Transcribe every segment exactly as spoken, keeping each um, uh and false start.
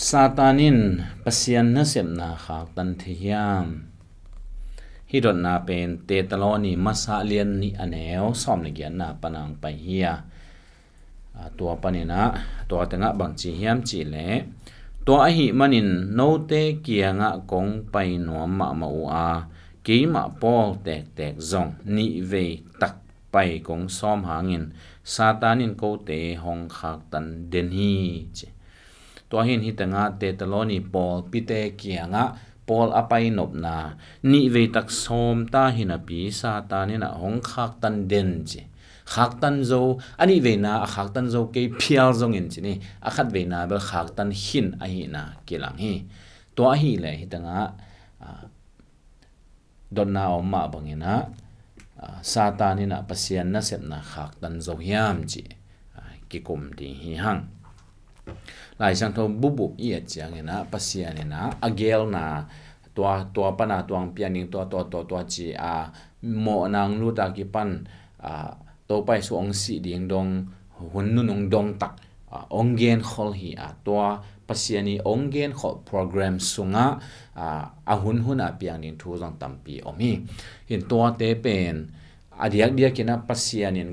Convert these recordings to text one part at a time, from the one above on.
Satan in Pasian nasepna khaktan thei hiam? Hih dotna pen Thessaloni masa lian nih a neu sawm le giatna pan a hong pai hi a, a, tua panin ah, tua tengah bangci hiam cihleh, tua ahih manin note kiangah kong pai nuam mahmah uh a, keimah Paul tektek zong nihvei tak pai kong sawm hangin Satan in kote hong khaktan den hi, ci. Tua hi in hih tengah Thessaloni pawlpite kiangah Paul a pai nopna nihvei tak sawm ta hi napi Satan in ah hong khaktan den, ci. Khaktan zo, a nihveina a khaktan zo kei phial zongin ci ni, a khatveina bel khaktan khin ahihna kilang hi. Tua ahileh hih tengah, a, dotna a om mah bangin ah, a, Satan in ah Pasian nasepna khaktan zo hiam, ci, a, kikum ding hi hang. Lai Siangtho bupbup i et ciangin ah Pasian in ah a geelna, tua, tua pan a tua hong piang ding, tua, tua, tua, tua ci a, mawhna hong lut a kipan, a, Topa Jesu hong sih ding dong, hun nunung dong tak, a, hong genkhol hi a, tua Pasian i hong genkhol program sungah, a, a hunhun a piang ding thu zong tampi om hi. Hih tuate pen a diakdiak in ah Pasian in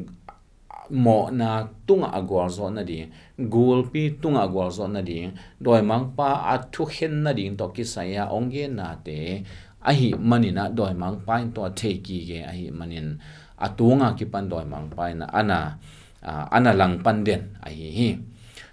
mawhna tungah a gualzawh nading, gulpi tungah a gualzawh nading, dawimangpa a thukhen nading tawh kisai a hong gennate ahih manin ah dawimangpa in tua thei kik e, ahih manin a tunga kipan dawimangpa in ah a na, a, a na langpan den ahi hi.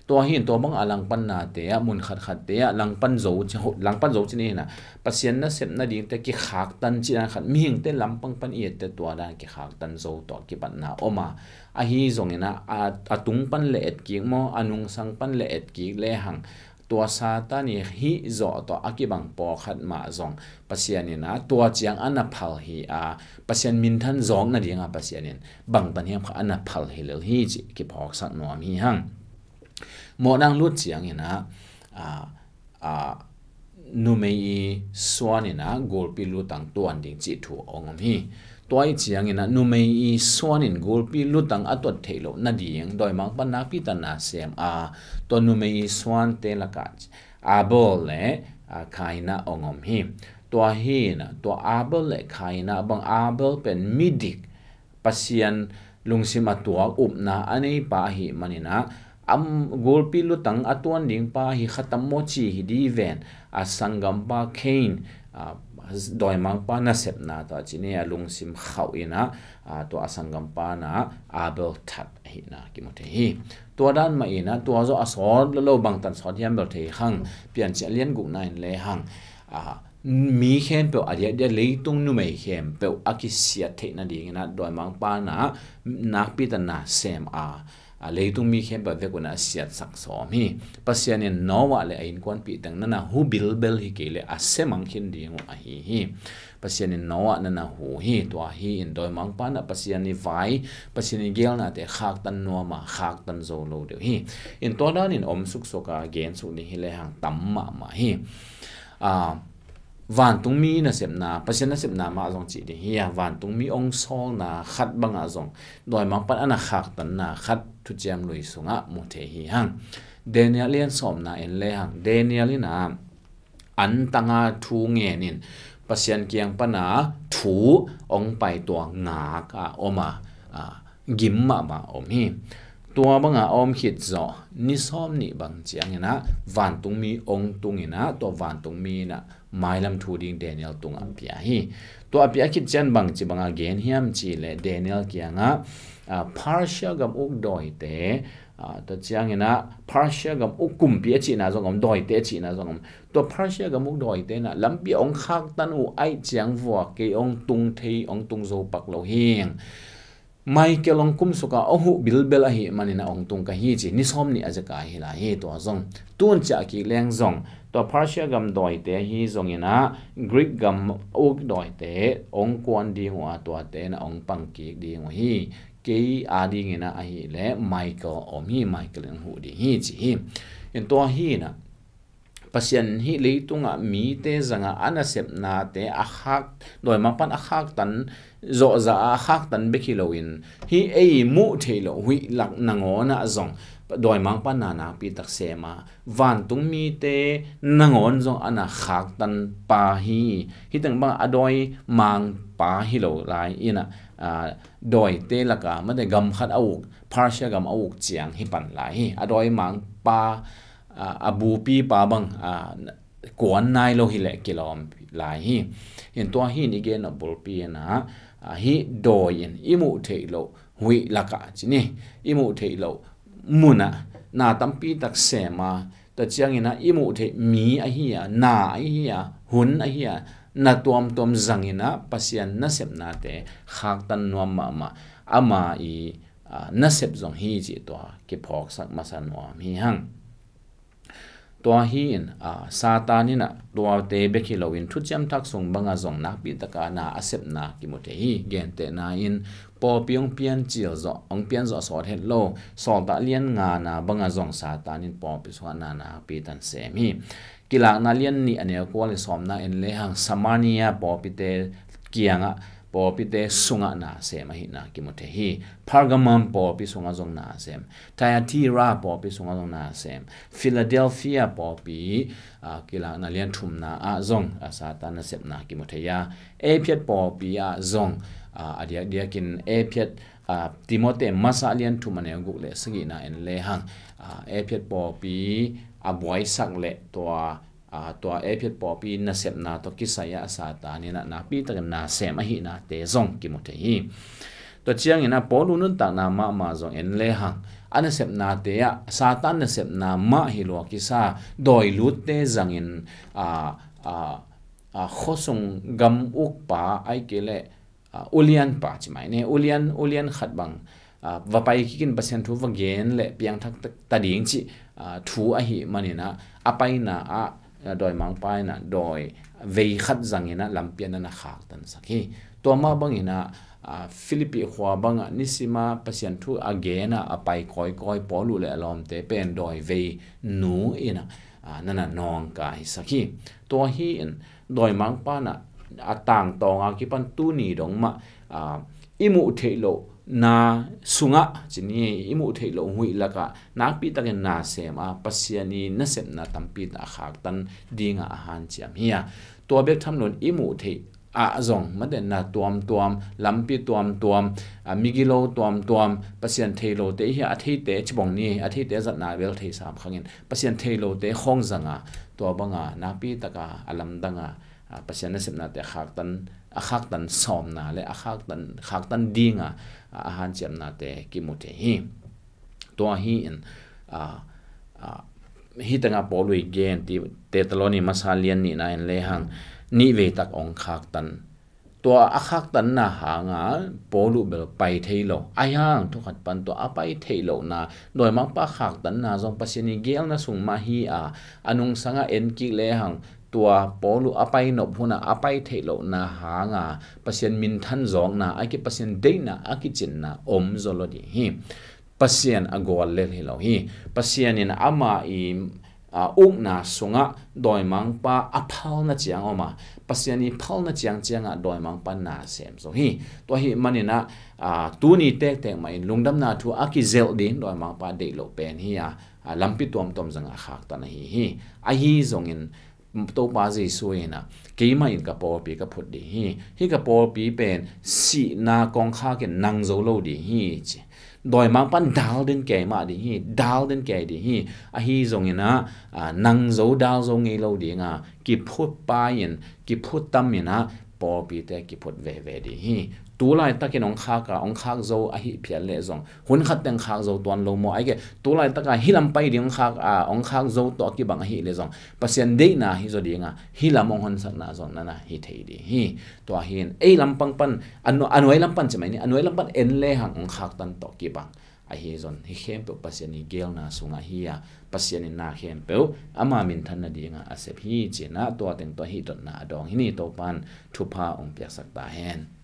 Tua hi in tua bang a langpannate ah, mun khatkhatte ah langpan zo ci, langpan zo ci ni hi in ah, Pasian nasep nadingte kikhaktan cih dan khat, mihingte lampang pan i ette tua dan kikhaktan zo tawh kipatna om a, ahi zongin ah, a, a tung pan le et kik maw, a nungsang pan le et kik lehang, tua Satan i hih zawh tawh a kibang pawlkhat mah zong Pasian in ah tua ciang a na phal hi a, Pasian minthan zawk nading a Pasian in bangtan hiam kha a na phal hi lel hi, cih kiphawksak nuam hi hang. Mawhna hong lut ciangin ah, a, a, numei i suan in ah gulpi lutang tuan ding cih thu hong om hi. Tua i ciangin ah numei i suan in gulpi lutang a tuat theih loh nading dawimangpa nakpi tak na sem a, tua numei i suante lakah Abel le, a, Kaina hong om hi. Tua hi in ah, tua Abel le Kaina bang, Abel pen midik, Pasian lungsim a tuak upna a neipa ahih manin ah, a gulpi lutang a tuan dingpa hi khatam maw ci hi di ven, a sanggampa Kain, a, dawimangpa nasepna tawh ci ni, a lungsim khauh in ah, a, tua a sanggampa na Abel that ahihna kimu thei hi. Tua dan mah in ah, tua zawh a sawt lo lo, bangtan sawt hiam bel thei hang, Piancil a lian gukna in lehang, a, mi khempeuh a diakdiak leitung numei khempeuh a kisiat theih nadingin ah dawimangpa na nakpi tak na sem a, a, leitung mi khempeuh vek un ah a siatsak sawm hi. Pasian in Noah le a innkuanpih teng na na hu bilbel hi kei leh a semang khin ding uh ahi hi. Pasian in Noah na na hu hi. Tua hi in dawimangpa na Pasian i vai, Pasian i geelnate khaktan nuam a, khaktan zo lo deuh hi. In tua danin om suksuk a gensuk ding hi lehang tam mahmah hi. A, vantungmi nasepna, Pasian nasepna mah zong cih ding hi a, vantungmi hong sawlna khat bangah zong dawimangpa in a na khaktanna khat Thuciam Lui sungah mu thei hi hang. Daniel lian sawmna en lehang, Daniel in ah antanga thu ngen in Pasian kiang pana thu hong pai tua ngak a om a, a, gim mahmah om hi. Tua banga a om khit zawh ni sawm nih bang ciangin ah vantungmi hong tung in ah, tua vantungmi in ah mailam thu ding Daniel tungah pia hi. Tua a pia khit ciang bangci banga gen hiam cihleh, Daniel kiangah, a, Persia gam uk dawite, a, tua ciangin ah Persia gam uk kumpi a cihna zong om, dawite a cihna zong om. Tua Persia gam uk dawite in ah lampi hong khaktan uh ahih ciang vua kei hong tung thei, hong tung zo pak lo hi. Michael hong kumsuk a hong huh bilbel ahih manin ah hong tung ka hi ci, ni sawm nih a zek a hi lai hi. Tua zong tun ciah kik leng zong, tua Persia gam dawite ahi zongin ah Greek gam uk dawite hong kuan ding uh a, tuate in ah hong pang kik ding uh hi. Kei a dingin ah ahih leh Michael om hi, Michael in hong huh ding hi ci hi. In tua hi in ah Pasian hih leitungah mite zangah a nasepnate a khak, dawimangpa'n a khaktan zawhzah a khaktan bek hi loin, hih ei muh theih loh huih lak nangawn ah zong dawimangpa na nakpi tak sem a, vantung mite nangawn zong a na khaktan pa hi. Hih teng bang a dawimangpa hi lo lai in ah, aa, dawite lakah mate gam khat a uk, Persia gam a uk ciang hi pan lai hi. A dawimangpa, aa, a bupipa bang, aa, kuan nai lo hi leh kilawm lai hi. Hih tua hi in i gen a bulpi in ah, aa, hih dawi in i muh theih loh huih lakah ci ni, i muh theih loh munah na tampi tak sem a, tua ciangin ah i muh theih mi ahi a, na ahi a, hun ahi a, na tuamtuam zangin ah Pasian nasepnate khaktan nuam mahmah, ama i, aa, nasep zong hi cih tua kiphawksak masa nuam hi hang. Tua hi in, aa, Satan in ah tuate bek hi loin thuciam thak sung bangah zong nakpi taka na a sepna kimu thei hi. Gentehna in pawlpi hong piancil zawh, hong pian zawh sawt het lo, Sawltak lian ngana bangah zong Satan in pawlpi sungah na nakpi tan sem hi. Kilakna lian nih a neu kua le sawmna en lehang Samaria pawlpite kiangah, pawlpite sungah na sem ahihna kimu thei hi. Pergamum pawlpi sungah zong na sem, Thyatira pawlpi sungah zong na sem, Philadelphia pawlpi, aa, Kilakna lian thumna ah zong, aa, Satan nasepna kimu thei a, Ephet pawlpi ah zong, aa, a diakdiakin Ephet, aa, Timote masa lian thum a neu guk le sagihna en lehang, aa, Ephet pawlpi a buaisak le tua, aa, tua Ephet pawlpi nasepna tawh kisai ah Satan in ah nakpi takin na sem ahihnate zong kimu thei hi. Tua ciangin ah Paulu nuntakna mahmah zong en lehang, a nasepnate ah Satan nasepna mah hi lua kisa, dawilutte zangin, aa, aa, aa, khuasung gam ukpa ahih kei leh, aa, ulianpa ci mai ni, ulian, ulian khat bang, aa, va pai kikin Pasian thu va gen le piangthak ta, ta ding cih, aa, thu ahih manin ah, a paina ah, aa, dawimangpa in ah dawi vei khat zangin ah lampi ah na khaktansak hi. Tua mah bangin ah, aa, Philippi khua bangah nisima Pasian thu a gen ah a pai kawikawi Paulu le a lawmte pen dawi vei nu in ah, aa, na na nawngkaisak hi. Tua hi in dawimangpa in ah a tangtawnga kipan tuni dong mah, aa, i muh theih loh na sungah ci ni, i muh theih loh huih lakah nakpi takin na sem a, Pasian i nasepna tampi tak a khaktan dingah a hanciam hi a. Tua bek tham loin i muh theih ah zong mate na tuamtuam, lampi tuamtuam, aa, migilo tuamtuam, Pasian thei lote hi a, a theite cibawng ni, a theite zatna bel thei sam khangin Pasian thei lote khawng zanga, tua banga nakpi taka a lamdanga, aa, Pasian nasepnate a khaktan, a khaktan sawmna le a khaktan, khaktan dinga, aa, a hanciamnate kimu thei hi. Tua hi in, aa, aa, hih tengah Paulu i gen ti, Thessaloni masa lian nihna en lehang, nih vei tak hong khaktan. Tua a khaktanna hanga Paulu bel pai thei lo. Ahi hang thukhat pan tua a pai theih lohna, dawimangpa khaktanna zong Pasian i gelna sung mah hi a, a nungsangah en kik lehang tua Paulu a pai nop hunah a pai theih lohna hanga Pasian minthan zawkna, a ki Pasian deihna, a kicinna om zaw lo ding hi. Pasian a guallel hi lo hi. Pasian in ama i, aa, ukna sungah dawimangpa a phalna ciang om a, Pasian i phalna ciangciangah dawimangpa na sem zo hi. Tua hi maninah, aa, tuni tektek mahin lungdamna thu a kizelh ding dawimangpa deih loh pen hi a, aa, lampi tuamtuam zangah khaktan ahi hi. Ahi zongin Topa Jesu inah, keimah in ka pawlpi ka phut ding hi. Hih ka pawlpi pen sihna kongkhak in nang zo lo ding hi, ci. Dawimangpan dal den kei mah ding hi, dal den kei ding hi. Ahi zonginah, aa, nang zo dal zo ngei lo dinga kiphut pai in, kiphut tam inah, pawlpite kiphut veve ding hi. Tu laitakin hong khak a, hong khak zo ahi phial leh zong, hun khat teng khak zo tuan lo maw? Aike, tu laitaka hih lam pai ding hong khak a, hong khak zo tawh a kibang ahi leh zong, Pasian deihna hi zaw dinga, hih lam hong honsakna zong nana hi thei ding hi. Tua hi in, ei lampang pan, a nu-, a nuai lam pan ci mai ni, a nuai lam pan en lehang hong khaktan tawh kibang ahi zong, hih khempeuh Pasian i gelna sungah hi a, Pasian in na khempeuh ama minthan nadinga a sep hi, cinah tua teng tawh hih dotna a dawng hi ni. Topan thupha hong piaksak ta hen.